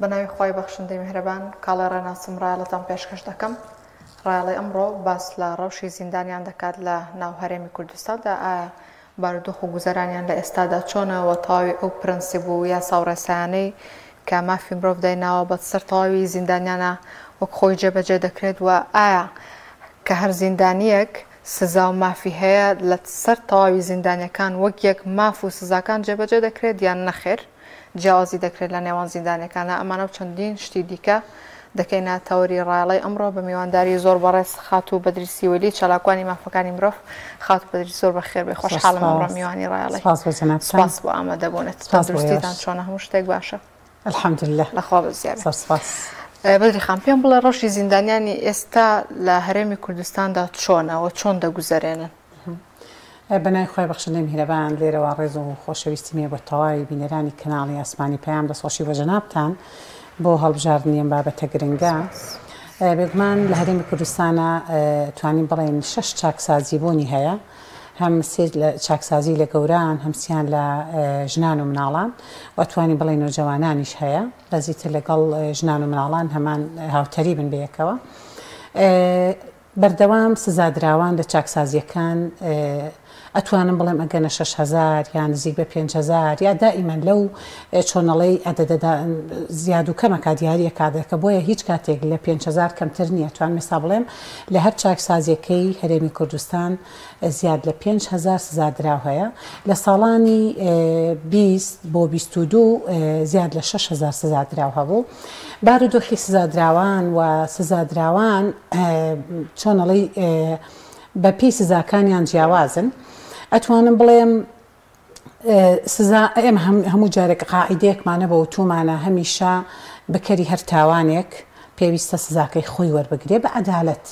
بەناوی خوای بەخشندەی میهرەبان کاڵێ ڕێناسم ڕایەڵەتان پێشکەش دەکەم. ڕایەڵەی ئەمڕۆ باس لە ڕەوشی زیندانیان دەکات لە ناو هەرێمی کوردستاندا، ئایا بارودۆخ و گوزەرانیان لە ئێستادا چۆنە و تەواوی ئەو پرەنسیب و یاسا و ڕێسایانەی کە مافی مرۆڤ دایناوە بە سەر تەواوی زیندانیانە وەک خۆی جێبەجێ دەکرێت و ئایا کە هەر زیندانییەک سزا و مافی هەیە لە سەر تەواوی زیندانیەکان وەک یەک ماف و سزاکان جێبەجێ دەکرێت یان نەخێر جیاوازی دەکرێت لە نێوان زیندانیەکانە ئەمانە و چەندین شتی دیکە دەکەینە تەوەری ڕایەڵەی ئەمڕۆ بە میوانداری زۆر بەڕێز خاتوو بەدری سیوەیلی چالاکوانی مافەکانی مرۆڤ خاتوو بەدری زۆر بەخێر بێ خۆشحاڵم ئەمڕۆ میوانی ڕایەڵەی سپاس بۆ جەنابتان سپاس بۆ ئامادەبوونت سپاس بۆ ئێوەش. تەندروستیتان چۆنە هەموو شتێک باشە الحمدللە لەخوا بەزیاد زۆر سپاس. بەدری خان پێم بڵێ ڕەوشی زیندانیانی ئێستا لە هەرێمی کوردستاندا چۆنە و چۆن دەگوزەرێنن؟ بە ناوی خوای بەخشندەی میهرەبان لێرەوە ڕێز و خۆشەویستیم هەیە بۆ تەواوی بینەرانی کەناڵی ئاسمانی پەیام دەستخۆشی بۆ جەنابتان بۆ هەڵبژاردنی ئەم بابەتە گرنگە. بێگومان لە هەرێمی کوردستانە توانین بڵێین شەش چاکسازی بوونی هەیە هەم سێ چاکسازی لە گەوران هەم سیان لە ژنان و مناڵان و توانین بڵێین نەوجەوانانیش هەیە بەزیتر لەگەڵ ژنان و مناڵان هەمان هاوتەریبن بەیەکەوە. بەردەوام سزادراوان لە چاکسازییەکان ئەتوانم بڵێم ئەگەنە 6000 یا نزیک بە 5000 یا دائیمەن لەو چۆنەڵەی عەدەدەدا زیاد و کەمەکا دیاریە کادەکە بۆیە هیچ کاتێک لە 5000 کەمتر نییە توانم ئێستا بڵێم لە هەر چاکسازیەکەی هەرێمی کوردستان زیاد لە 5000 سزادراو هەیە لە ساڵانی 20 بۆ 22 زیاد لە 6000 سزادراو هەبوو. بارودۆخی سزادراوان و سزادراوان چۆن ئەڵێی بە پێی سزاکانیان جیاوازن ئەتوانم بڵێم سزا ئێمە هەموو جارێک قاعیدەیەکمانە بە وتومانە هەمیشە بکەری هەر تاوانێک پێویستە سزاکەی خۆی وەربگرێ بە عەدالەت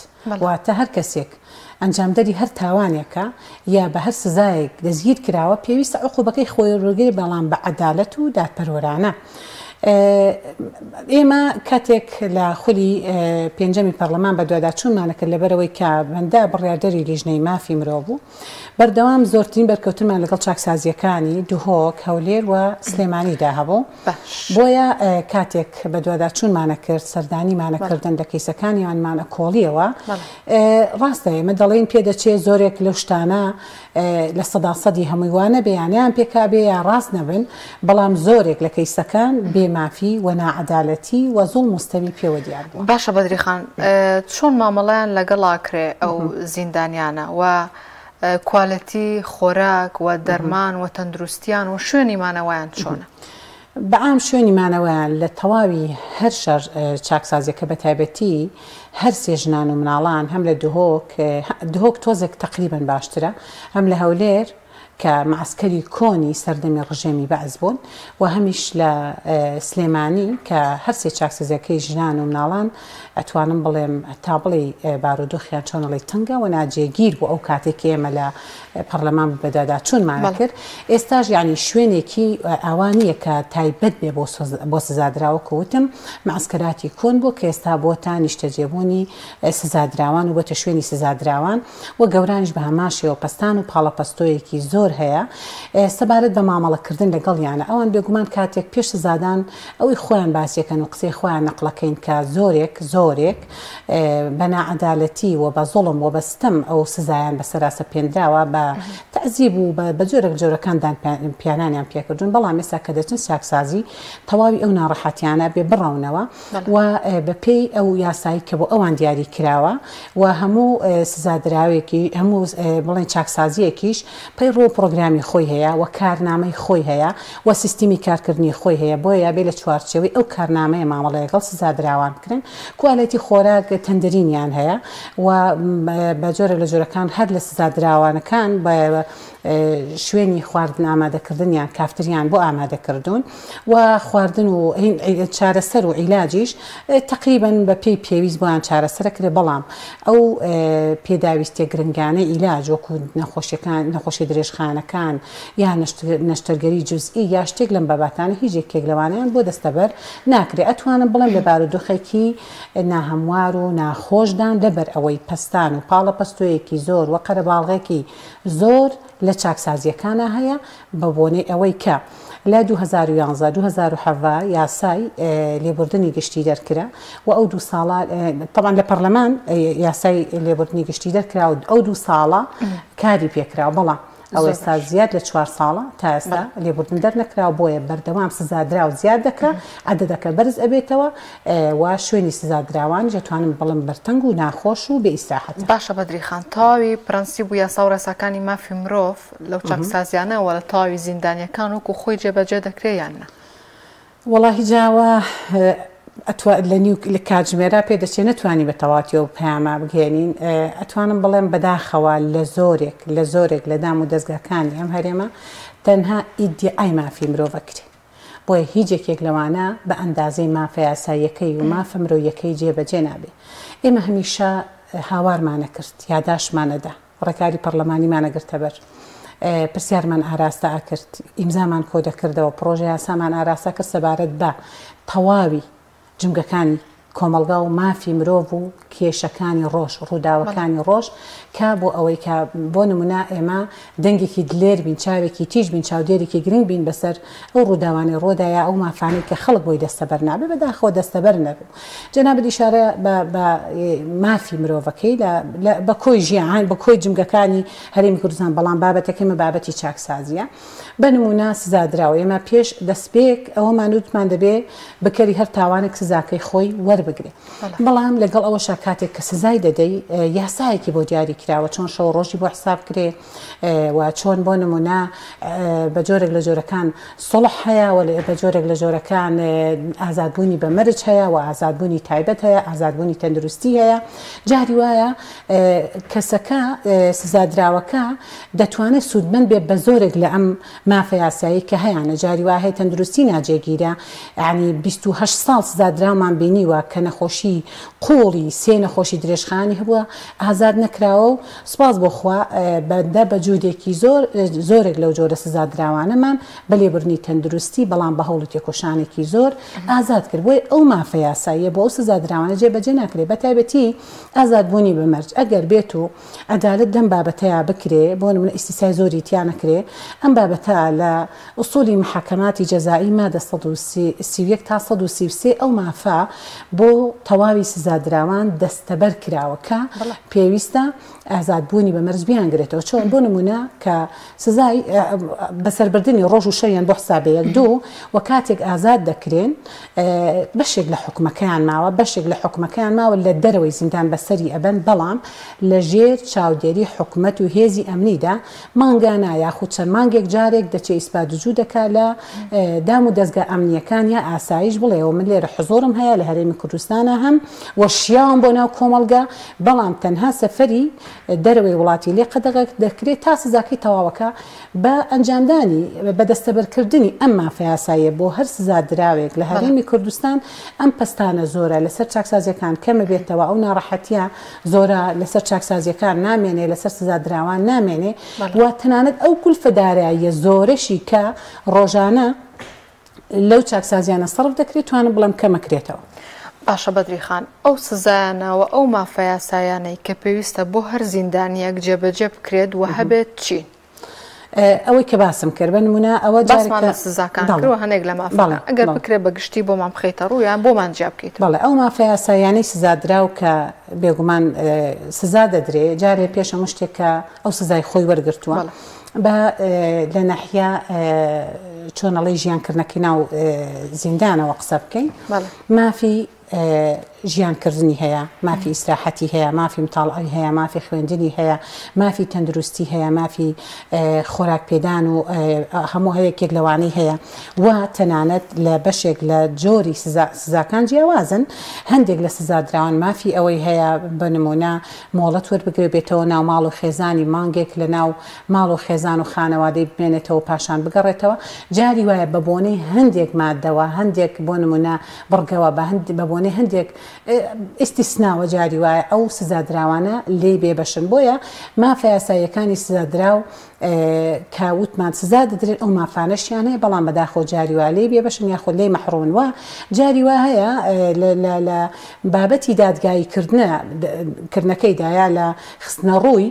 واتە هەر کەسێک ئەنجامدەری هەر تاوانێکە یا بە هەر سزایەک دەستگیر کراوە پێویستە عقوبەکەی خۆی وەربگرێ بەڵام بە عەدالەت و دادپەروەرانە. ئێمە کاتێک لە خولی پێنجەمی پەرلەمان بەدواداچوونمانە کرد لەبەرئەوەی کە بەندە بڕیاردەری لیژنەی مافی مرۆڤ بوو بەردەوام زۆرترین بەرکەوتنمان لەگەڵ چاکسازییەکانی دهۆک، هەولێر و سلێمانیدا هەبوو. بۆیە کاتێک بەدواداچوونمانە کرد، سەردانیمانە کردن لە کەیسەکانیانمان ئەکۆڵیەوە، ڕاستە ئێمە دەڵێین پێدەچێ زۆرێک لەو شتانە لە سەدا سەدی هەمووی وا نەبێ یا نەیانپێکابێ یا ڕاست نەبن، بەڵام زۆرێک لە کەیسەکان بێ مافی و ناعەدالەتی و زوڵم و ستەمی پێوە دیار بووە. باشە بەدری خان چۆن مامەڵەیان لەگەڵا کرێ ئەو زیندانیانە و کوالێتی خۆراک و دەرمان و تەندروستیان و شوێنی مانەوەیان چۆنە؟ بەعام شوێنی مانەوەیان لە تەواوی هەر شار چاکسازیەکە بەتایبەتی هەر سێ ژنان و مناڵان هەم لە دهۆک دهۆک تۆزێک تەقریبەن باشترە هەم لە هەولێر کە مەعسکەری کۆنی سەردەمی ڕژێمی بەعس بوون و هەمیش لە سلێمانی کە هەر سێ چاکسازیەکەی ژنان و مناڵان ئەتوانم بڵێم تا بڵێی بارودۆخیان چۆن ئەڵێی تەنگە و ناجێگیر بوو ئەو کاتێک کە ئێمە لە پەرلەمان بەدواداچوونمان کرد ئێستاش یعنی شوێنێکی ئاوا نییە کە تایبەت بێ بۆ سزادراوە کە وتم مەعسکەراتی کۆن بوو کە ئێستا بۆتە نیشتەجێبوونی سزادراوان و بۆتە شوێنی سزادراوان و گەورانیش بە هەمان شێوە پەستان و پاڵەپەستۆیەکی زۆر هەیە سەبارەت بە مامەڵەکردن لەگەڵیانە ئەوان بێگومان کاتێک پێش سزادان ئەوەی خۆیان باسیەکەن و قسەی خۆیان نەقڵەکەین کە زۆرێک زۆرێک بە ناعەدالەتی و بە زوڵم و بە ستەم ئەو سزایان بەسەرا سەپێنراوە بە تەعزیب و بە جۆرێک لە جۆرەکان دان پیانانیان پێکردوون بەڵام ئێستا کە دەچن چاکسازی تەواوی ئەو ناڕەحەتیانە بێ بڕەونەوە و بە پێی ئەو یاسایی کە بۆ ئەوان دیاری کراوە و هەموو سزادراوێکی هەموو بڵێن چاکسازیەکیش پەیڕو و پڕۆگرامی خۆی هەیە و کارنامەی خۆی هەیە و سیستمی کارکردنی خۆی هەیە، بۆیە ئەبێ لە چوارچێوەی ئەو کارنامەیە مامەڵە لەگەڵ سزادراوان بکرێن، کوالێتی خۆراک تەندرینیان هەیە و بە جۆرێک لە جۆرەکان هەر لە سزادراوانەکان بە شوێنی خواردن ئامادەکردنیان کافتریان بۆ ئامادەکردوون و خواردن و چارەسەر و عیلاجیش تەقریبەن بە پێی پێویست بۆیان چارەسەرەکرێ بەڵام ئەو پێداویستیە گرنگانەی عیلاج وەکو نەخۆشیەکان نەخۆشیە درێژخایەنەکان یا نەشتەرگەری جوزئی یا شتێک لەم باباتانە هیچ یەکێک لەوانەیان بۆ دەستەبەر ناکرێ ئەتوانم بڵێم لە بارودۆخێکی ناهەموار و ناخۆشدان لەبەر ئەوەی پەستان و پاڵەپەستۆیەکی زۆر و قەرەباڵغێکی زۆر لە چاکسازیەکانا هەیە بە بۆنەی ئەوەی کە. لە 2011 2017 یاسای لێبوردنی گشتی دەرکرا و ئەو دوو ساڵە تەبعەن لە پەرلەمان یاسای لێبوردنی گشتی دەرکرا و ئەو دوو ساڵە کاری پێکرا بەڵام ئەو ئێستا زیاد لە چوار ساڵە تا ئێستا لێبوردن دەرنەکراوە بۆیە بەردەوام سزادراو زیاد دەکا عەدەدەکە بەرز ئەبێتەوە و شوێنی سزادراوانیش ئەتوانم بڵێم بەرتەنگ و ناخۆش و بێ ئیسراحەتە. باشە بەدری خان تەواوی پرەنسیب و یاسا و ڕێساکانی مافی مرۆڤ لەو چاکسازیانە وە لە تەواوی زیندانیەکان وەکو خۆی جێبەجێ دەکرێ یان نا؟ وەڵاهی جا وا ئەتوا لە نیو لە کاتژمێرا پێ دەچێ نەتوانی بە تەواتی ئەو پەیامە بگەیەنین ئەتوانم بڵێم بەداخەوە لە زۆرێک لە زۆرێک لە دام و دەزگاکانی ئەم هەرێمە تەنها ئیدیعای مافی مرۆڤ ئەکرێ بۆیە هیچ یەکێک لەوانە بە ئەندازەی مافە یاساییەکەی و مافە مرۆییەکەی جێ بەجێ نابێ ئێمە هەمیشە هاوارمانەکرد یاداشتمانەدا ڕێکاری پەڕلەمانیمان ئەگرتە بەر، پرسیارمان ئاراستە ئەکرد، ئیمزامان کۆ دەکردەوە، پڕۆژە یاسامان ئاراستە کرد سەبارەت بە تەواوی جمگەکانی کۆمەڵگا و مافی مرۆڤ و کێشەکانی ڕۆژ، ڕووداوەکانی ڕۆژ کە بۆ ئەوەی کە بۆ نمونە ئێمە دەنگێکی دلێر بین، چاوێکی تیژ بین، چاودێرێکی گرنگ بین بەسەر ئەو ڕووداوانەی ڕوودایە یا ئەو مافانەی کە خەڵک بۆی دەستەبەر نابێ، بەداخەوە دەستەبەر نەبوو. جەنابت ئیشارە بە بە مافی مرۆڤەکەی لە لە بە کۆی ژیان بە کۆی جمگەکانی هەرێمی کوردستان بەڵام بابەتەکەی ئێمە بابەتی چاکسازییە بە نموونە سزادراو ئێمە پێش دەستپێک ئەوەمان وتمان دەبێ بکەری هەر تاوانێک سزاکەی خۆی وەربگرێ بەڵام لەگەڵ ئەوەشا کاتێک کە سزای دەدەی یاسایەکی بۆ دیاری کراوە چۆن شەو ڕۆژی بۆ حساب کرێ و چۆن بۆ نمونە بە جۆرێک لە جۆرەکان سوڵح هەیە و بە جۆرێک لە جۆرەکان ئازادبوونی بە مەرج هەیە و ئازادبوونی تایبەت هەیە ئازادبوونی تەندروستی هەیە جاری وایە کەسەکە سزادراوەکە دەتوانێت سوودمەند بێت بە زۆرێک لە ئەم مافە یاسایی کە هەیانە جاری وا هەیە تەندروستی ناجێگیرە یانی 28 ساڵ سزادراومان بینیوە کە نەخۆشی قوڵی سێ نەخۆشی درێژخایەنی هەبووە ئازاد نەکراوە و سوپاس بۆ خوا بەندە بە جوودێکی زۆر زۆرێک لەو جۆرە سزادراوانەمان بە لێبوردنی تەندروستی بەڵام بە هەوڵ و تێکۆشانێکی زۆر ئازاد کرد بۆیە ئەو مافە یاساییە بۆ ئەو سزادراوانە جێبەجێ ناکرێت بە تایبەتی ئازادبوونی بە مەرج ئەگەر بێت و عەدالەت لەم بابەتەیا بکرێ بۆ نمونە ئیستیسای زۆری تیا نەکرێ ئەم بابەتە لە ئوسولی محاکەماتی جەزائی مادە 131 تا 133 ئەو مافە بۆ تەواوی سزادراوان دەستەبەر کراوە کە پێویستە ئازادبوونی بە مەرج بیانگرێتەوە چۆن بۆ نمونە کە سزای بەسەربردنی ڕۆژ و شەویان بۆ حسابە یەک دوو و کاتێک ئازاد دەکرێن بەشێک لە حوکمەکەیان ماوە بەشێک لە حوکمەکەیان ماوە لە دەرەوەی زیندان بەسەری ئەبەن بەڵام لە ژێر چاودێری حکومەت و هێزی ئەمنیدا مانگانە یاخود چەند مانگێک جارێک دەچێ ئیسپات جوو دەکا لە دام و دەزگا ئەمنیەکان یا ئاسایش بڵێەوە من لێرە حزۆرم هەیە لە هەرێمی کوردستانە هەم و شیاوم بۆ ناو کۆمەڵگە بەڵام تەنها سەفەری دەرەوەی وڵاتی لێ قەدەغە دەکرێت تا سزاکەی تەواوەکە بە ئەنجامدانی بە دەستەبەرکردنی ئەم مافە یاساییە بۆ هەر سزادراوێک لە هەرێمی کوردستان ئەم پەستانە زۆرە لەسەر چاکسازیەکان کەمەبێتەوە ئەو ناڕەحەتیە زۆرە لەسەر چاکسازیەکان نامێنێ لەسەر سزادراوان نامێنێ و تەنانەت ئەو کولفە داراییە زۆرەشی کە ڕۆژانە لەو چاکسازیانە سەرف دەکرێت توانم بڵێم کەمەکرێتەوە. باشە بەدری خان، ئەو سزایانە و ئەو مافە یاسایانەی کە پێویستە بۆ هەر زیندانییەک جێبەجێ بکرێت و هەبێت چین؟ ئەوەی کە باسم کرد بە نمونە ئەوە باسمان لە سزاکان کرد و هەنێک لە مافەکان ئەگەر بکرێت بە گشتی بۆمان بخەیتە ڕوو یان بۆمان جیا بکەیتەوە. بەڵێ ئەو مافە یاساییانەی سزادراو کە بێگومان سزا دەدرێ جارێ پێش هەموو شتێک کە ئەو سزای خۆی وەرگرتووە بە لە ناحیە چۆنەڵی ژیانکردنەکەی ناو زیندانەوە قسە بکەین مافی ژیانکردنی هەیە، مافی ئیسراحەتی هەیە، مافی متاڵعەی هەیە، مافی خوێندنی هەیە، مافی تەندروستی هەیە، مافی خۆراک پێدان و هەموو هەیەکێک لەوانەی هەیە و تەنانەت لە بەشێک لە جۆری سزاکان جیاوازن هەندێک لە سزادراوان مافی ئەوەی هەیە بە نمونە مۆڵەت وەربگرێ بێتەوە ناو ماڵ و خێزانی مانگێک لە ناو ماڵ و خێزان و خانەوادەی بمێنێتەوە پاشان بگەڕێتەوە جاری وایە بە بۆنەی هەندێک مادەوە هەندێک بۆ نمونە بڕگەوە بە بۆنەی هەندێک ئیستیسناوە جاری وایە ئەو سزادراوانە لێی بێبەشن بۆیە مافە یاساییەکانی سزادراو کە وتمان سزا دەدرێن ئەو مافانەشیان هەیە بەڵام بەداخەوە جاری وا لێی بێبەشن یاخود لێی مەحرومن و جاری وا هەیە لە بابەتی دادگایی کردنەکەیدا یا لە خستنەڕووی.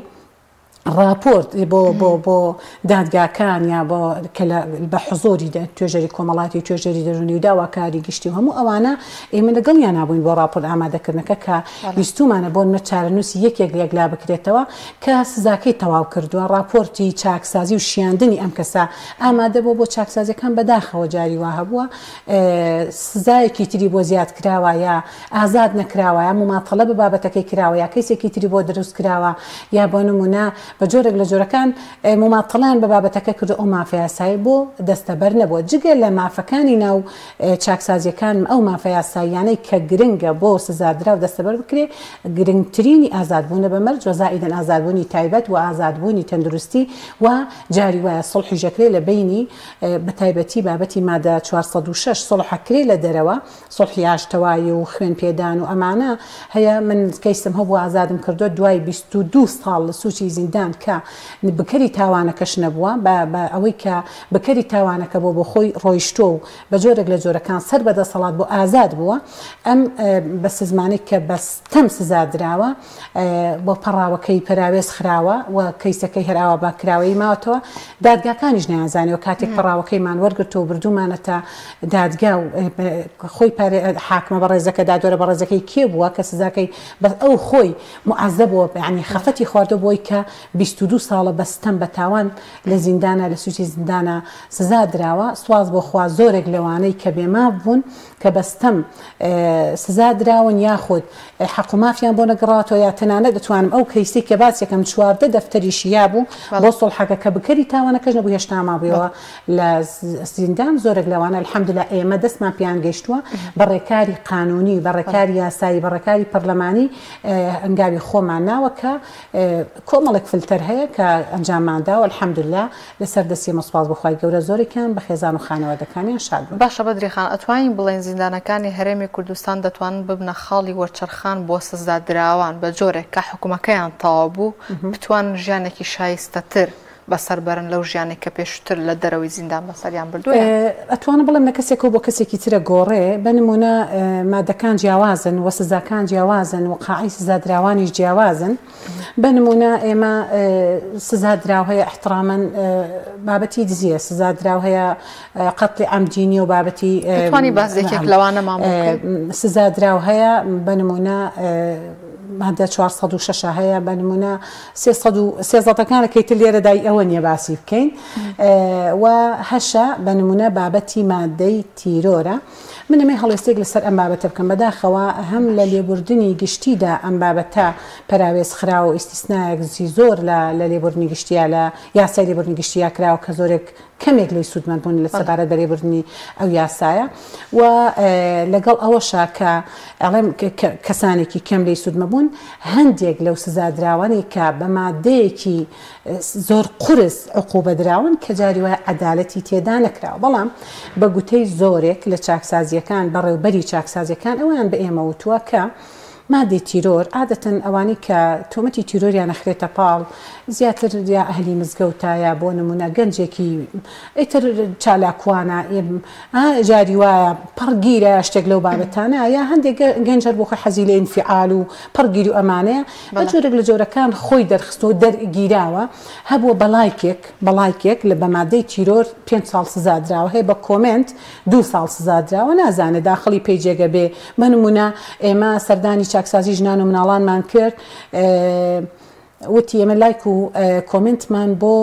ڕاپۆرت بۆ بۆ بۆ دادگاکان یا بۆ کە لە بە حزۆری توێژەری کۆمەڵاتی و توێژەری دەروونی و داواکاری گشتی و هەموو ئەوانە ئێمە لەگەڵیانا بووین بۆ ڕاپۆرت ئامادەکردنەکە کە ویستومانە بۆ نمونە چارەنووسی یەکێک یەکلا بکرێتەوە کە سزاکەی تەواو کردووە ڕاپۆرتی چاکسازی و شیاندنی ئەم کەسە ئامادە بووە بۆ چاکسازیەکان بەداخەوە جاری وا هەبووە سزایەکی تری بۆ زیاد کراوە یا ئازاد نەکراوە یا موماتەڵە بە بابەتەکەی کراوە یا کەیسێکی تری بۆ دروست کراوە یا بۆ نمونە بە جۆرێک لە جۆرەکان موماتەڵەیان بە بابەتەکە کردو ئەو مافە یاسایی بۆ دەستەبەر نەبووە جگە لە مافەکانی ناو چاکسازیەکان ئەو مافە یاساییانەی کە گرنگە بۆ سزادراو دەستەبەر بکرێ گرنگترینی ئازادبوونە بە مەرج و زائیدەن ئازادبوونی تایبەت و ئازادبوونی تەندروستی و جاری وایە سوڵحیش ئەکرێ لە بەینی بە تایبەتی بابەتی مادە 406 سوڵح ئەکرێ لە دەرەوە سوڵحی ئاشتەوایی و خوێن پێدان و ئەمانە هەیە من کەیسم هەبوو ئازادم کردووە دوای 22 ساڵ لە سوچی زیندان کە بکەری تاوانەکەش نەبووە بە بە ئەوەی کە بکەری تاوانەکە بۆ بۆ خۆی ڕۆیشتووە و بە جۆرێک لە جۆرەکان سەر بە دەسەڵات بۆ ئازاد بووە ئەم بە سزمانەی کە بە ستەم سزا دراوە بۆ پەڕاوەکەی پەراوێز خراوە و کەیسەکەی هەر ئاوا بە کراوەیی ماوەتەوە، دادگاکانیش نەیانزانیوە کاتێک پەڕاوەکەیمان وەرگرتووە و بردوومانەتە دادگا و خۆی حاکمە بەڕێزەکە دادوەرە بەڕێزەکەی کێ بووە کە سزاکەی بەس ئەو خۆی موعەزەب بووە یانی خەفەتی خواردووە بۆی کە 22 ساڵە بە ستەم بە تاوان لە زیندانە لە سوچی زیندانە سزا دراوە سواز بۆ خوا زۆرێک لەوانەی کە بێماف بوون کە بە ستەم سزا دراون یاخود حەق و مافیان بۆ نەگەڕاوەتەوە یا تەنانەت دەتوانم ئەو کەیسەی کە باسی ئەکەم 14 دەفتەریشی یابوو بۆ سوڵحەکە کە بکەری تاوانەکەش نەبوو هێشتا مابوویەوە لە زیندان زۆرێک لەوانە الحمدللە ئێمە دەستمان پێیان گەیشتووە بە ڕێکاری قانونی بە ڕێکاری یاسایی بە ڕێکاری پەرلەمانی هەنگاوی خۆمان ناوە کە کۆمەڵێک فلتەر هەیە کە ئەنجاممان داوە الحمدللە لەسەر دەستی ئێمە سوپاس بۆ خوای گەورە زۆرێکیان بە خێزان و خانەوادەکانیان شاد بوون. باشە بەدری خان ئەتوانین بڵێین زیندانەکانی هەرێمی کوردستان دەتوانن ببنە خاڵی وەرچەرخان بۆ سزادراوان بە جۆرێک کە حوکمەکەیان تەواو بوو بتوانن ژیانێکی شایستەتر بەسەر بەرن لەو ژیانەی کە پێشووتر لە دەرەوەی زیندان بەسەریان بردووە؟ ئەتوانم بڵێم لە کەسێکەوە بۆ کەسێکی ترە گۆڕێ بە نموونە مادەکان جیاوازن و سزاکان جیاوازن و قاعەی سزادراوانیش جیاوازن. بە نموونە ئێمە سزا دراو هەیە احترامەن بابەتی دزیە سزا دراو هەیە قەتلی عەمدی نییە و بابەتی توانی باس یەکێک لەوانەمان سزا دراو هەیە بە نموونە مادە 406 هەیە بە نمونە 313 کەیتر لێرەدای ئەوە نییە باسی بکەین و هەشە بە نمونە بابەتی مادەی تیرۆرە من ئەمەی هەڵوێستەیەک لەسەر ئەم بابەتە بکەم، بەداخەوە هەم لە لێبوردنی گشتیدا ئەم بابەتە پەراوێز خراوە و ئیستیسنایەکی زۆر لە لە لێبوردنی گشتیا لە یاسای لێبوردنی گشتیا کراوە کە زۆرێک کەمێک لێی سوودمەند بوون لە سەبارەت بە لێبوردنی ئەو یاسایە و لەگەڵ ئەوەشا کە ئەڵێم کەسانێکی کەم لێی سوودمە بوون هەندێک لەو سزادراوانەی کە بە مادەیەکی زۆر قورس عقوبە دراون کە جاری وایە عەدالەتی تێدا نەکراوە بەڵام بە گوتەی زۆرێک لە چاکسازیەکان بەڕێوبەری چاکسازیەکان ئەوەیان بە ئێمە وتووە کە مادەی تیرۆر عادەتەن ئەوانەی کە تۆمەتی تیرۆریان ئەخرێتە پاڵ زیاتر یا ئەهلی مزگەوتە یا بۆ نمونە گەنجێکی ئیتر چالاکوانە جاری وایە پەڕگیرە شتێک لەو بابەتانە یا هەندێک گەنج هەر بۆ خۆی حەزی لە ئینفعال و پەڕگیری و ئەمانەیە بە جۆرێک لە جۆرەکان خۆی دەرخستووە و دەرگیراوە هەبووە بە لایکێک بە لایکێک لە بە مادەی تیرۆر پێنج ساڵ سزا دراوە هەیە بە کۆمێنت دوو ساڵ سزا دراوە نازانێ داخڵی پەیجێگە بێ بە نمونە ئێمە سەردانی چاکسازی ژنان و مناڵانمان کرد وتی ئێمە لایک و کۆمێنتمان بۆ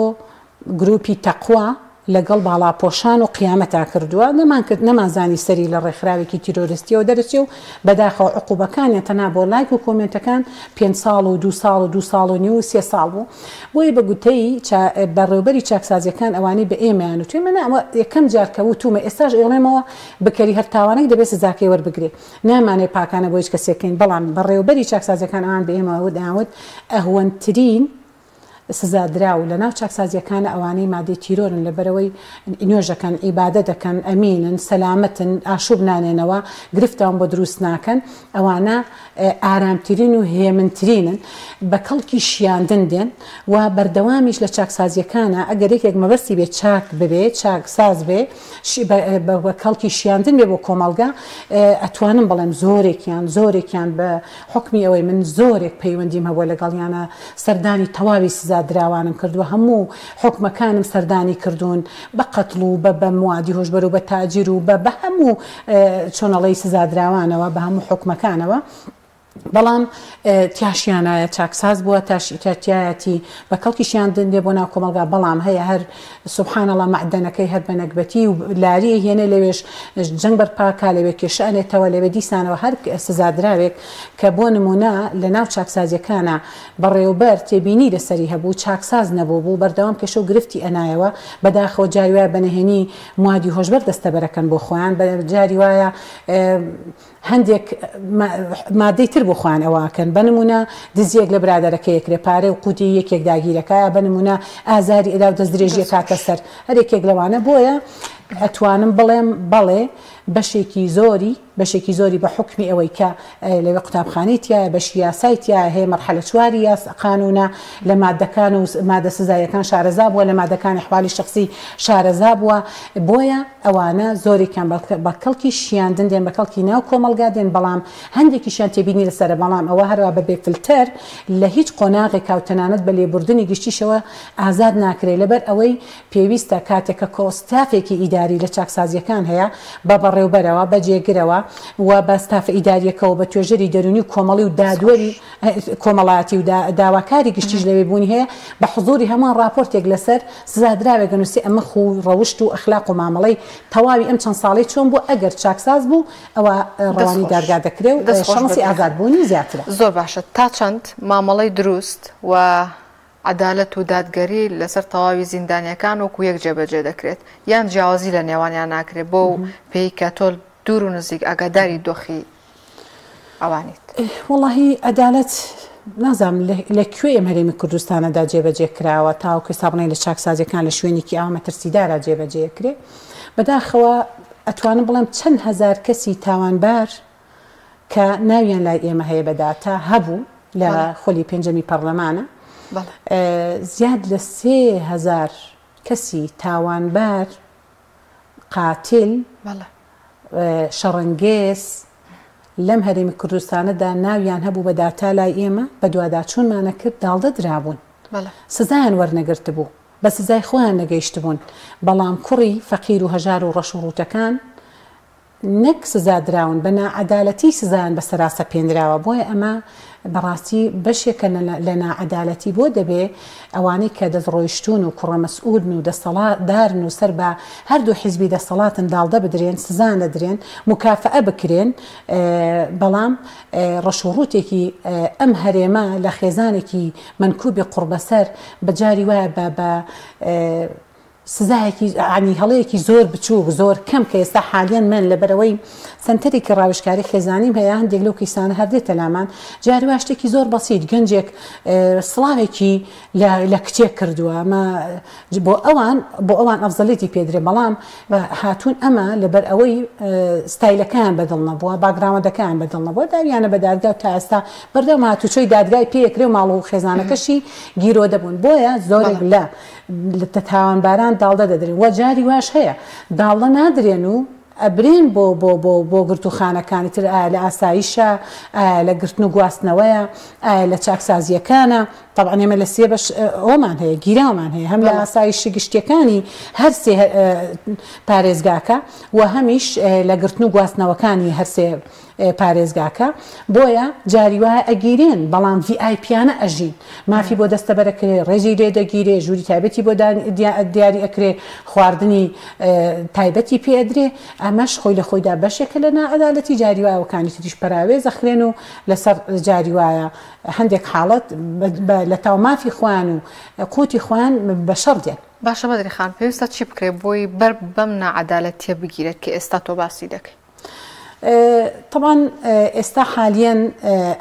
گروپی تەقوا لەگەڵ باڵاپۆشان و قیامەتا کردووە، نەمانکرد نەمانزانی سەری لە ڕێکخراوێکی تیرۆرستیەوە دەرەچێ و بەداخەوە عقوبەکانیان تەنها بۆ لایک و کۆمێنتەکان پێنج ساڵ و دوو ساڵ و دوو ساڵ و نیو و سێ ساڵ بوو. بۆیە بە گوتەی چا بەڕێوبەری چاکسازیەکان ئەوانەی بە ئێمەیان وتووە ئێمە نا ئەوە یەکەم جار کە وتوومە ئێستاش ئەیڵێمەوە بکەری هەر تاوانێک دەبێ سزاکەی وەربگرێ نامانەوێ پاکانە بۆ هیچ کەسێک کەین بەڵام بەڕێوبەری چاکسازیەکان ئەوان بە ئێمە دەیانوت ئەهوەنترین سزادراو لەناو چاکسازیەکانە ئەوانەی مادەی تیرۆرن لەبەرئەوەی نوێژەکەن عیبادە دەکەن ئەمینن سەلامەتن ئاشوب نانێنەوە گرفتیان بۆ دروست ناکەن ئەوانە ئارامترین و هێمنترینن بە کەڵکی شیاندن دێن و بەردەوامیش لە چاکسازیەکانە ئەگەر یەکێک مەبەستی بێ چاک ببێ چاکساز بێ بە کەڵکی شیاندن بێ بۆ کۆمەڵگا ئەتوانم بڵێم زۆرێکیان زۆرێکیان بە حوکمی ئەوەی من زۆرێک پەیوەندیم هەبووە لەگەڵیانا سەردانی تەواوی سزا. سزادراوانم کردووە، هەموو حوکمەکانم سەردانی کردوون، بە قەتڵ و بە بە موادی هۆشبەر و بە تاجیر و بە بە هەموو چۆنەڵێی سزادراوانەوە، بە هەموو حوکمەکانەوە. بەڵام تیاشیانایە چاکساز بووە تیایەتی بە کەڵکیشیان دێ بۆ ناو کۆمەڵگا بەڵام هەیە هەر سبحان اللە مەعدەنەکەی هەر بە نەگبەتی و لاریە هێنێ لەوێش جەنگ بەرپاکا لەوێ کێشە ئەنێتەوە لەوێ دیسانەوە هەر سزادراوێک کە بۆ نمونە لە ناو چاکسازیەکانە بەڕێوبەر تێبینی لەسەری هەبوو چاکساز نەبوو بوو بەردەوام کێشە و گرفتی ئەنایەوە بەداخەوە جاری وایە بە نهێنی موادی هۆشبەر دەستەبەرەکەن بۆ خۆیان جاری وایە هەندێک مادەی تر بۆ خۆیان ئەوە ئەکەن بە نمونە دزیەک لە برادەرەکەی ئەکرێ پارەی و قوتی یەکێک داگیرەکا یا بە نمونە ئازاری ئەدا و دەستدرێژی ئەکاتە سەر هەر یەکێک لەوانە بۆیە ئەتوانم بڵێم بەڵێ بەشێکی زۆری بەشێکی زۆری بە حوکمی ئەوەی کە لەوێ قوتابخانەی تایە بەشی یاسای تایە هەیە مەرحەلە چواری یاس قانونە لە مادەکان و مادە سزایەکان شارەزا بووە لە مادەکانی حوالی شخصی شارەزا بووە بۆیە ئەوانە زۆرێکیان بە کەڵکی شیاندن دێن، بە کەڵکی ناو کۆمەڵگا دێن، بەڵام هەندێکیشیان تێبینی لەسەرە، بەڵام ئەوە هەروا بە بێ فلتەر لە هیچ قۆناغێکا و تەنانەت بە لێبوردنی گشتیشەوە ئازاد ناکرێ، لەبەر ئەوەی پێویستە کاتێک کە کۆ ستافێکی ئیداری لە چاکسازییەکان هەیە بە بەڕێوبەرەوە، بە جێگرەوە و بە ستافە ئیدارییەکەوە، بە توێژەری دەروونی و کۆمەڵی و دادوەری کۆمەڵایەتی و داواکاری گشتیش لەوێ بوونی هەیە، بە حزووری هەمووان ڕاپۆرتێک لەسەر سزادراوێک ئەنووسێ ئەمە خوو و ڕەوشت و ئەخلاق و مامەڵەی تەواوی ئەم چەند ساڵەی چۆن بووە، ئەگەر چاکساز بوو ئەوا دەست ڕەوانەی خۆش دادگا دەکرێ و دەست خۆش شەنسی بەدریخان. ئازادبوونی زیاترە. زۆر باشە تا چەند مامەڵەی دروست و عەدالەت و دادگەری لەسەر تەواوی زیندانیەکان وەکو یەک جێبەجێ دەکرێت یان جیاوازی لە نێوانیان ناکرێت بەو پێی کە تۆ دوور و نزیک ئاگاداری دۆخی ئەوانیت. وەڵاهی عەدالەت نازانم لە کوێ ئەم هەرێمی کوردستانەدا جێبەجێ کراوە تاوەکو ئێستا بڵێین لە چاکسازیەکان لە شوێنێکی ئاوا مەترسیدارا جێبەجێ ئەکرێ بەداخەوە ئەتوانم بڵێم چەند هەزار کەسی تاوانبار کە ناویان لای ئێمە هەیە بە داتا هەبوو لە خولی پێنجەمی پەڕلەمانە زیاد لە 3000 کەسی تاوانبار قاتل، شەڕەنگێز لەم هەرێمی کوردستانەدا ناویان هەبوو بە داتا لای ئێمە بەدواداچوونمان ئەکرد داڵدە درابوون سزایان وەرنەگرتبوو بە سزای خۆیان نەگەیشتبوون بەڵام کوڕی فەقیر و هەژار و ڕەش و ڕووتەکان نەک سزا دراون بە ناعەدالەتی سزایان بەسەرا سەپێنراوە بۆیە ئەمە بەڕاستی بەشێکە لە ناعەدالەتی بۆ دەبێ ئەوانەی کە دەستڕۆیشتوون و کوڕە مەسئولن و دەسەڵاتدارن و سەر بە هەردوو حیزبی دەسەڵاتن داڵدە بدرێن سزا نەدرێن موکافەئە بکرێن بەڵام ڕەشوڕووتێکی ئەم هەرێمە لە خێزانێکی مەنکوبی قوڕبەسەر بە جاری وایە بە بە سزایەکی یانی هەڵەیەکی زۆر بچووک زۆر کەم کە ئێستا حالیەن من لەبەرئەوەی سەنتەرێکی ڕاوێژکاری خێزانیم هەیە هەندێک لەو کەیسانە هەر دێتە لامان جاری وا شتێکی زۆر بەسیت گەنجێک سڵاوێکی لە کچێک کردووە ئەمە بۆ ئەوان بۆ ئەوان ئەفزەلێتی پێدرێ بەڵام هاتوون ئەمە لەبەر ئەوەی ستایلەکەیان بەدڵ نەبووە باگراوەندەکەیان بەدڵ نەبووە داویانە بە دادگا و تا ئێستا بەردەوام هاتوچۆی دادگای پێکرێ و ماڵ و خێزانەکەشی گیرۆدە بوون بۆیە زۆرێک لە لە تاوانباران داڵدە دەدرێن وە جاری واش هەیە داڵدە نادرێن و ئەبرێن بۆ بۆ بۆ بۆ گرتووخانەکانی تر ئایا لە ئاسایشە ئایا لە گرتن و گواستنەوەیە ئایا لە چاکسازییەکانە تەبعەن ئێمە لە سێ بەش ئەومان هەیە گیراومان هەیە هەم لە ئاسایشی گشتیەکانی هەر سێ پارێزگاکە و هەمیش لە گرتن و گواستنەوەکانی هەر سێ پارێزگاکە بۆیە جاری وایە ئەگیرێن بەڵام ڤی ئای پیانە ئەژین مافی بۆ دەستەبەرەکرێ ڕێزی لێ دەگیرێ ژووری تایبەتی بۆ دیاری ئەکرێ خواردنی تایبەتی پێ ئەدرێ ئەمەش خۆی لە خۆیدا بەشێکە لە ناعەدالەتی جاری وایە وەکانی تریش پەراوێز ئەخرێن و لەسەر جاری وایە هەندێک حاڵەت لە تاو مافی خۆیان و قوتی خۆیان بەشەڕ دێن. باشە بەدری خان پێویستە چی بکرێت بۆی بەر بەم ناعەدالەتیە بگیرێت کە ئێستا تۆ باسی دەکەی؟ تەبعەن ئێستا حالیەن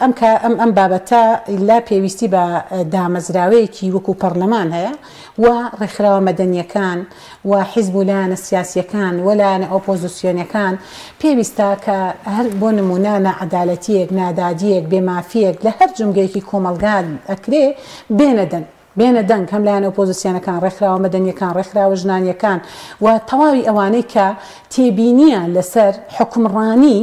ئەم ئەم ئەم بابەتە لا پێویستی بە دامەزراوەیەکی وەکو پەڕلەمان هەیە و ڕێکخراوە مەدەنیەکان و حیزب و لایەنە سیاسیەکان و لایەنە ئۆپۆزسیۆنەکان پێویستە کە هەر بۆ نمونە ناعەدالەتیەک نادادیەک بێمافیەک لە هەر جومگەیەکی کۆمەڵگا ئەکرێ بێنە دەنگ. بێنە دەنگ، هەم لایەنە ئۆپۆزسیۆنەکان، ڕێکخراوە مەدەنییەکان، ڕێکخراوە ژنانییەکان و تەواوی ئەوانەی کە تێبینییان لەسەر حوکمڕانی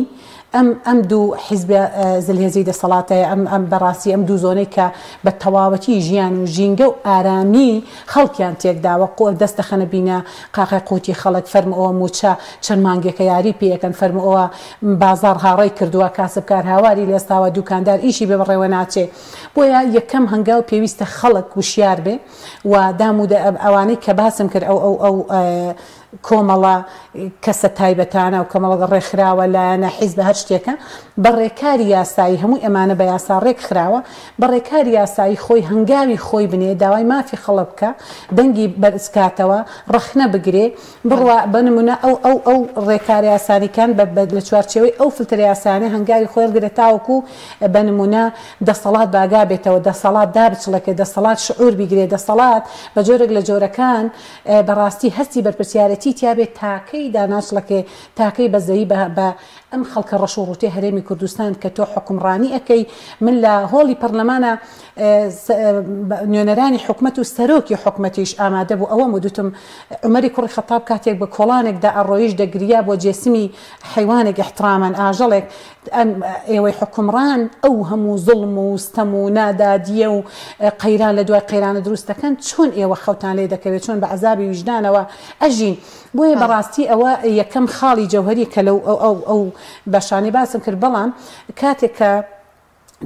ئەم ئەم دوو حیزبە زلهێزی دەسەڵاتەیە ئەم ئەم بەڕاستی ئەم دوو زۆنەی کە بە تەواوەتی ژیان و ژینگە و ئارامی خەڵکیان تێکداوە قۆ دەست دەخەنە بینە قاقای قوتی خەڵک فەرموو ئەوە مووچە چەند مانگێکە یاری پێ ئەکەن فەرموو ئەوە بازاڕ هاڕەی کردووە کاسبکار هاواری لێستاوە دووکاندار ئیشی بێ بەڕێوە ناچێ بۆیە یەکەم هەنگاو پێویستە خەڵک وشیار بێ و دام و ئەوانەی کە باسم کرد ئەو ئەو ئەو کۆمەڵە کەسە تایبەتانە و کۆمەڵە ڕێکخراوە، لایەنە، حیزبە هەر شتێکە، بە ڕێکاری یاسایی هەمووی ئەمانە بە یاسا ڕێک خراوە، بە ڕێکاری یاسایی خۆی هەنگاوی خۆی بنێ، داوای مافی خەڵک بکا، دەنگی بەرز کاتەوە، ڕەخنە بگرێ، بڕوا بە نموونە ئەو ئەو ئەو ڕێکارە یاسانیکان بە بە لە چوارچێوەی ئەو فلتەرە یاسایانە هەنگاوی خۆی هەڵگرێ تاوەکوو بە نموونە دەسەڵات بە ئاگا بێتەوە، دەسەڵات دابچڵەکێ، دەسەڵات شعوور بیگرێ، دەسەڵات بە جۆرێک لە جۆرەکان بەڕاستی هەستی بەرپرسیارێتی تیابێ تاکەی داناچڵەکێ تاکەی بەزەیی بە بە ئەم خەڵکە ڕەش و ڕوتەی هەرێمی کوردستان کە تۆ حوکمڕانی ئەکەی من لە هۆڵی پەڕلەمانا نوێنەرانی حکومەت و سەرۆکی حکومەتیش ئامادە بوو ئەوەم ودوتم عومەری کوڕی خەتاب کاتێک بە کۆڵانێکدا ئەڕۆیشت دەگریا بۆ جێسمی حەیوانێک ئیحترامەن ئاژەڵێک ئەم ئێوەی حوکمڕان ئەو هەموو زوڵم و ستەم و نادادیە و قەیران لە دوای قەیرانە دروست دەکەن چۆن ئێوە خەوتان لێ دەکەوێت چۆن بە عەزابی ویژدانەوە ئەژین بۆیە بەڕاستی ئەوە یەکەم خاڵی جەوهەری کە لەو ئەو ئەو بەشانەی باسم کرد بەڵام کاتێک کە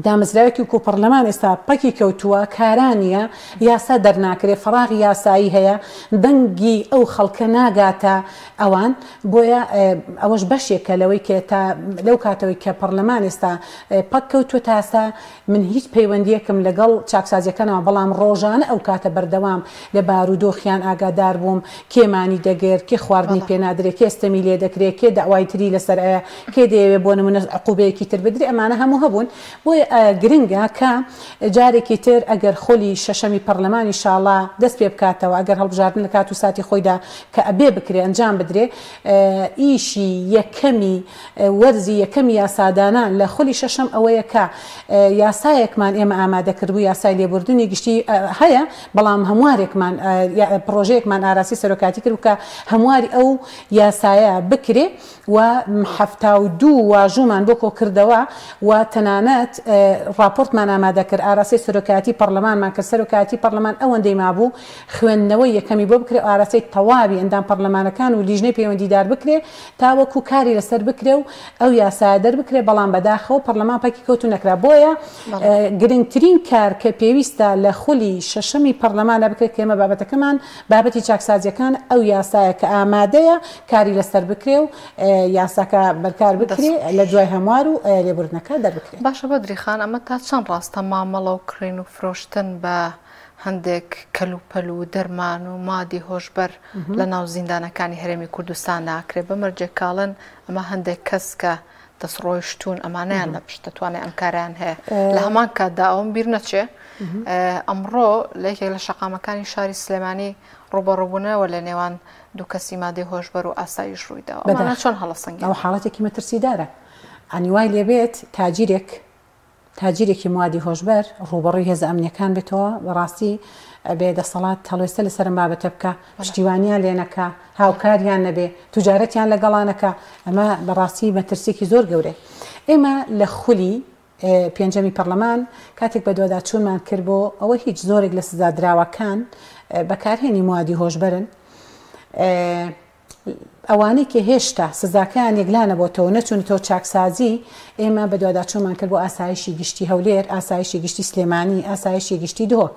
دامەزراوێکی وەکو پەڕلەمان ئێستا پەکی کەوتووە، کارا نییە، یاسا دەرناکرێ، فەراغی یاسایی هەیە، دەنگی ئەو خەڵکە ناگاتە ئەوان، بۆیە ئەوەش بەشێکە لەوەی کە تا لەو کاتەوەی کە پەڕلەمان ئێستا پەک کەوتووە تا ئێستا من هیچ پەیوەندییەکم لەگەڵ چاکسازییەکە نەما، بەڵام ڕۆژانە ئەو کاتە بەردەوام لە بارودۆخیان ئاگادار بووم، کێ مانی دەگرت، کێ خواردنی پێ نادرێ، کێ ستەمی لێ دەکرێ، کێ دەعوای تری لەسەر ئەیە، کێ دەیەوێ بۆ نموونە عقوبەیەکی تر بدرێ، ئەمانە هەموو هەبوون. بۆیە گرنگە کە جارێکی تر ئەگەر خولی شەشەمی پەڕلەمان ئیشاڵا دەست پێ بکاتەوە، ئەگەر هەڵبژاردن لە کات و ساتی خۆیدا کە ئەبێ بکرێ ئەنجام بدرێ، ئیشی یەکەمی وەرزی یەکەمی یاسادانان لە خولی شەشەم ئەوەیە کە یاسایەکمان ئێمە ئامادە کردبوو، یاسای لێبوردنی گشتی هەیە، بەڵام هەموارێکمان پڕۆژەیەکمان ئاراستەی سەرۆکایەتی کردبوو کە هەمواری ئەو یاسایە بکرێ و 72 واژوومان بۆ کۆکردەوە و تەنانەت ڕاپۆرتمان ئامادە کرد ئاراستەی سەرۆکایەتی پەڕلەمانمان کرد، سەرۆکایەتی پەڕلەمان ئەوەندەی مابوو خوێندنەوەی یەکەمی بۆ بکرێ و ئاراستەی تەواوی ئەندام پەڕلەمانەکان و لیژنەی پەیوەندیدار بکرێ تاوەکو کاری لەسەر بکرێ و ئەو یاسایە دەربکرێ، بەڵام بەداخەوە پەڕلەمان پەکی کەوت و نەکرا. بۆیە گرنگترین کار کە پێویستە لە خولی شەشەمی پەڕلەماندا بکرێت کە ئێمە بابەتەکەمان بابەتی چاکسازییەکانە، ئەو یاسایە کە ئامادەیە کاری لەسەر بکرێ و یاساکە بەرکار بکرێ لە دوای هەموار و لێبوردنەکە دەربکرێ. باشە بەدری خان ئەمە تا چەند ڕاستە مامەڵە و کڕین و فرۆشتن بە هەندێک کەلوپەل و دەرمان و مادی هۆشبەر لە ناو زیندانەکانی هەرێمی کوردستان ناکرێت بە مەرجێک کاڵن ئەمە هەندێک کەس کە دەستڕۆیشتوون ئەمانەیان لە پشت دەتوانێت ئەم کاریان هەیە لە هەمان کاتدا ئەوم بیر نەچێ ئەمڕۆ لە یەکێک لە شەقامەکانی شاری سلێمانی ڕوبەڕوبوونەوە لە نێوان دوو کەسی مادەی هۆشبەر و ئاسایش ڕوویداوە ئەمانە چۆن هەڵەسەنگێن ئەوە حاڵەتێکی مەترسیدارە ئەنی وای لێبێت تاجیرێک تاجیرێکی موادی هۆشبەر ڕووبەڕووی هێزە ئەمنیەکان بێتەوە، بەڕاستی ئەبێ دەسەڵات هەڵوێستە لەسەر ئەم بابەتە بکا، پشتیوانیان لێ نەکا، هاوکاریان نەبێ، توجارەتیان لەگەڵا نەکا، ئەمە بەڕاستی مەترسیەکی زۆر گەورەیە. ئێمە لە خولی پێنجەمی پەڕلەمان کاتێک بەدواداچوونمان کرد بۆ ئەوە هیچ زۆرێک لە سزادراوەکان بەکارهێنی موادی هۆشبەرن، ئەوانەی کە هێشتا سزاکەیان یەکلا نەبۆتەوە و نەچوونەتەوە چاکسازی، ئێمە بەدواداچوونمان کرد بۆ ئاسایشی گشتی هەولێر، ئاسایشی گشتی سلێمانی، ئاسایشی گشتی دهۆک.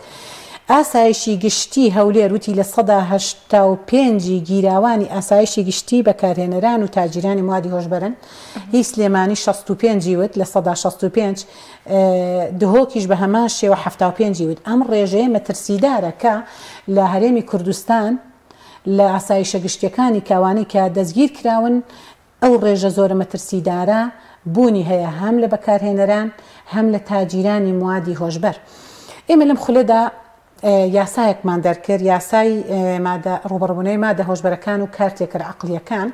ئاسایشی گشتی هەولێر وتی 85% ی گیراوانی ئاسایشی گشتی بەکارهێنەران و تاجیرانی موادی هۆشبەرن، هی سلێمانی 65 ی وت 65%، دهۆکیش بە هەمان شێوە 75 ی وت. ئەم ڕێژەیە مەترسیدارە کە لە هەرێمی کوردستان، لە ئاسایشە گشتیەکانی کە ئەوانەی کە دەستگیر کراون ئەو ڕێژە زۆرە مەترسیدارە بوونی هەیە هەم لە بەکارهێنەران هەم لە تاجیرانی موادی هۆشبەر. ئێمە لەم خولەدا یاسایەکمان دەرکرد یاسای مادە ڕووبەڕووبوونەوەی مادە هۆشبەرەکان و کارتێکەرە عەقڵیەکان.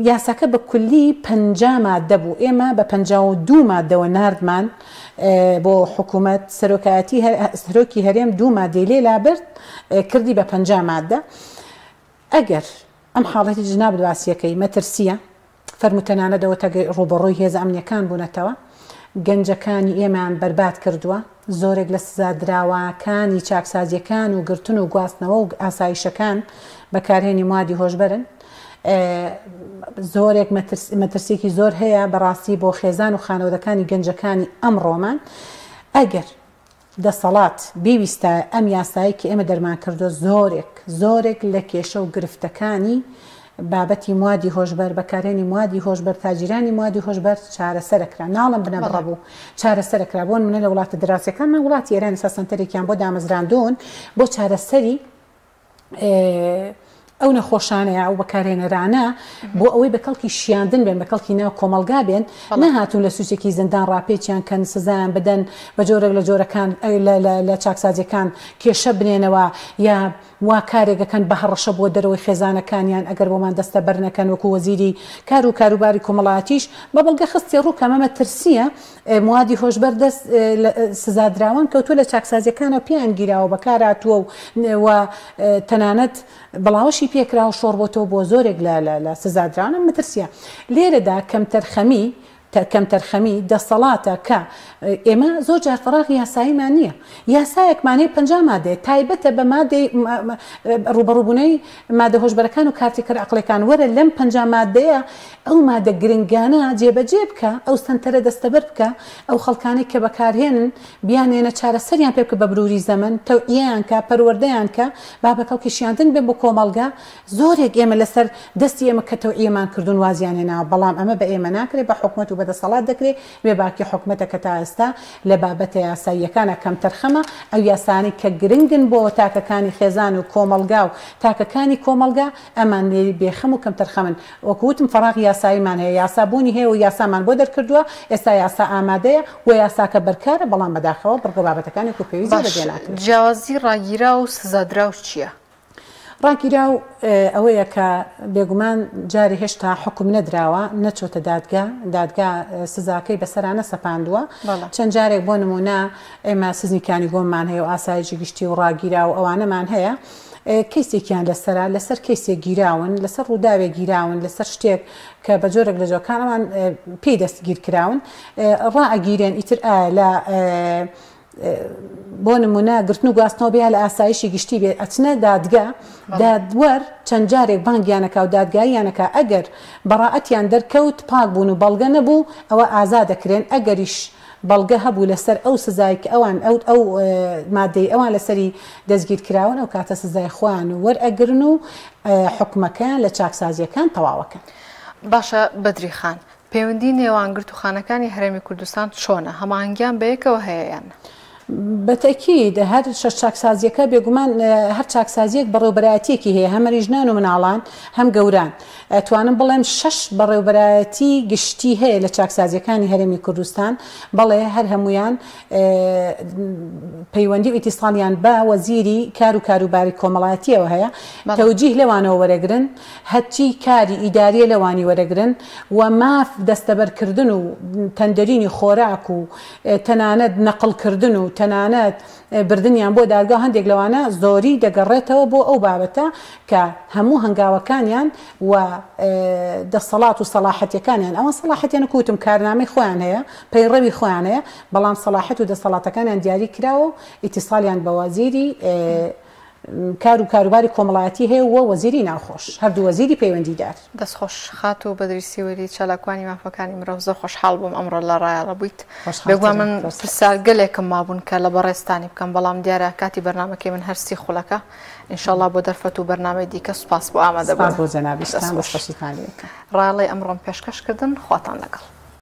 یاساکە بە کولی 50 مادە بوو ئێمە بە 52 مادەوە ناردمان بۆ حکوومەت سەرۆکایەتی سەرۆکی هەرێم دوو مادەی لێ لابرد کردی بە 50 مادە ئەگەر ئەم حاڵەتی جنابت باسیەکەی مەترسیە. فەرموو تەنانەت ئەوەتا ڕووبەڕووی هێزە ئەمنیەکان بوونەتەوە گەنجەکانی ئێمەیان بەرباد کردووە زۆرێک لە سزادراوەکانی چاکسازیەکان و گرتن و گواستنەوە و ئاسایشەکان بەکارهێنی موادی هۆشبەرن زۆرێک مەترسیەکی زۆر هەیە بەڕاستی بۆ خێزان و خانەوەدەکانی گەنجەکانی ئەمڕۆمان ئەگەر دەسەڵات بیویستایە ئەم یاسایەی کە ئێمە دەرمان کردووە زۆرێک زۆرێک لە کێشە و گرفتەکانی بابەتی موادی هۆشبەر، بەکارهێنی موادی هۆشبەر، تاجیرانی موادی هۆشبەر چارەسەرەکرا. ناڵێم بنەبڕە بوو، چارەسەرەکرا. بۆ نمونە لە وڵاتە دراوسێکانمان وڵاتی ئێران ئێستا سەنتەرێکیان بۆ دامەزراندوون بۆ چارەسەری ئەو نەخۆشانە یا ئەو بەکارهێنەرانە بۆ ئەوەی بە کەڵکی شیاندن بێن بە کەڵکی ناو کۆمەڵگا بێن نەهاتوون لە سوچێکی زیندان ڕاپێچیان کەن سزایان بدەن بە جۆرێک لە جۆرەکان لە چاکسازیەکان کێشە بنێنەوە یا وا کارێکەکەن بە هەڕەشە بۆ دەرەوەی خێزانەکانیان ئەگەر بۆمان دەستەبەر نەکەن وەکو وەزیری کار و کاروباری کۆمەڵایەتیش بە بەڵگە خستی ڕوو کە ئەمە مەترسیە موادی هۆشبەر دەست سزادراوان کەوتووە لە چاکسازیەکانەوە پێیان گیراوە بەکارهاتووە و و تەنانەت بڵاوەشی پێکراوە شۆڕبۆتەوە بۆ زۆرێک لە لە سزادراوان ئەم مەترسیە لێرەدا کەمتەرخەمی کەمتەرخەمی دەسەڵاتە کە ئێمە زۆر جار فەراغی یاساییمان نییە یاسایەکمان هەیە 50 مادەیە تایبەتە بە مادەی ڕووبەڕووبوونەوەی مادە هۆشبەرەکان و کارتێکەرە عەقڵیەکان وەرە لەم 50 مادەیە ئەو مادە گرنگانە جێبەجێ بکە، ئەو سەنتەرە دەستەبەر بکە، ئەو خەڵکانەی کە بەکارهێنن بیانهێنە چارەسەریان پێ بکە بە مروری زەمەن، تەوعیەیان کە، پەروەردەیان کە، با بە کەڵکی شیاندن بێن بۆ کۆمەڵگە، زۆرێک ئێمە لەسەر دەستی ئێمە کە تەوعیەمان کردوون وازیان هێناوە، بەڵام ئەمە بە ئێمە ناکرێ بە حکومەت و بە دەسەڵات دەکرێ، بێ باکی حکومەتە کە تا ئێستا لە بابەتە یاساییەکانا کەمتەرخەمە، ئەو یاسانەی کە گرنگن بۆ تاکەکانی خێزان و کۆمەڵگا و تاکەکانی کۆمەڵگا ئەمان لێی بێخەم و کەمتەرخەمن، وەکو وتم فەراغی یاساییمان هەیە، یاسا بوونی هەیە و یاسامان بۆ دەرکردووە، ئێستا یاسا ئامادەیە و یاساکە بەرکارە، بەڵام بەداخەوە بڕگە و بابەتەکانی وەکو پێویست باش جێبەجێ ناکرێن. جیاوازی ڕاگیراو و سزادراو چییە؟ ڕاگیراو ئەوەیە کە بێگومان جارێ هێشتا حوکم نەدراوە، نەچۆتە دادگا، دادگا سزاکەی بەسەرا نەسەپاندووە، چەند جارێک بۆ نموونە ئێمە سجنی کانیگۆممان هەیە و ئاسایشی گشتی و ڕاگیراو و ئەوانەمان هەیە، کەیسێکیان لەسەرە، لەسەر کەیسێک گیراون، لەسەر ڕووداوێک گیراون، لەسەر شتێک کە بە جۆرێک لە جۆرەکان ئەوان پێی دەستگیر کراون، ڕائەگیرێن، ئیتر ئایا لە بۆ نمونە گرتن و گواستنەوە بێ یا لە ئاسایشی گشتی بێ ئەچنە دادگا، دادوەر چەند جارێک بانگیان ئەکا و دادگاییان ئەکا، ئەگەر بەڕائەتیان دەرکەوت پاک بوون و بەڵگە نەبوو ئەوە ئازاد ئەکرێن، ئەگەریش بەڵگە هەبوو لەسەر ئەو سزای کە ئەوان ئەو ئەو مادەی ئەوان لەسەری دەستگیر کراون ئەو کاتە سزای خۆیان وەرئەگرن و حوکمەکەیان لە چاکسازیەکان تەواوەکەن. باشە بەدری خان پەیوەندی نێوان گرتووخانەکانی هەرێمی کوردستان چۆنە؟ هەماهەنگیان بەیەکەوە هەیە یان نا؟ بە تەئکید هەر شەش چاکسازیەکە بێگومان هەر چاکسازیەک بەڕێوبەرایەتیەکی هەیە هەم ژنان و مناڵان هەم گەوران ئەتوانم بڵێم شەش بەڕێوبەرایەتی گشتی هەیە لە چاکسازیەکانی هەرێمی کوردستان بەڵێ هەر هەموویان پەیوەندی و ئیتیساڵیان بە وەزیری کار و کاروباری کۆمەڵایەتیەوە هەیە تەوجیه لەوانەوە وەرەگرن هەرچی کاری ئیداریە لەوانی وەرەگرن و ماف دەستەبەرکردن و تەندەرینی خۆراک و تەنانەت نەقڵ کردن و تەنانەت بردنیان بۆ دادگا و هەندێک لەوانە زۆری دەگەڕێتەوە بۆ ئەو بابەتە کە هەموو هەنگاوەکانیان و دەسەڵات و سەڵاحەتیەکانیان ئەوان سەڵاحەتیان وەکو وتم کارنامەی خۆیان هەیە پەیڕەوی خۆیان هەیە بەڵام سەڵاحەت و دەسەڵاتەکانیان دیاری کراوە و ئیتیساڵیان بە وەزیری کار و کاروباری کۆمەڵایەتی هەیە و وەزیری ناوخۆش، هەردوو وەزیری پەیوەندیدار. دەست خۆش خاتوو بەدری سیوەیلی چالاکوانی مافەکانی مرۆڤ زۆر خۆشحاڵ بووم ئەمڕۆ لە ڕایەڵە بوویت بێگومان من پرسیار گەلێکم مابوون کە لە بەڕێزتانی بکەم بەڵام دیارە کاتی بەرنامەکەی من هەر 30 خولەکە ئینشاڵڵا بۆ دەرفەت و بەرنامەی دیکە سوپاس بۆ ئامادەبوون. سوپاس بۆ جەنابیشتان دەست خۆشیتان لێ بکەم. ڕایەڵەی ئەمڕۆم پێشکەش کردن خواتان لەگەڵ.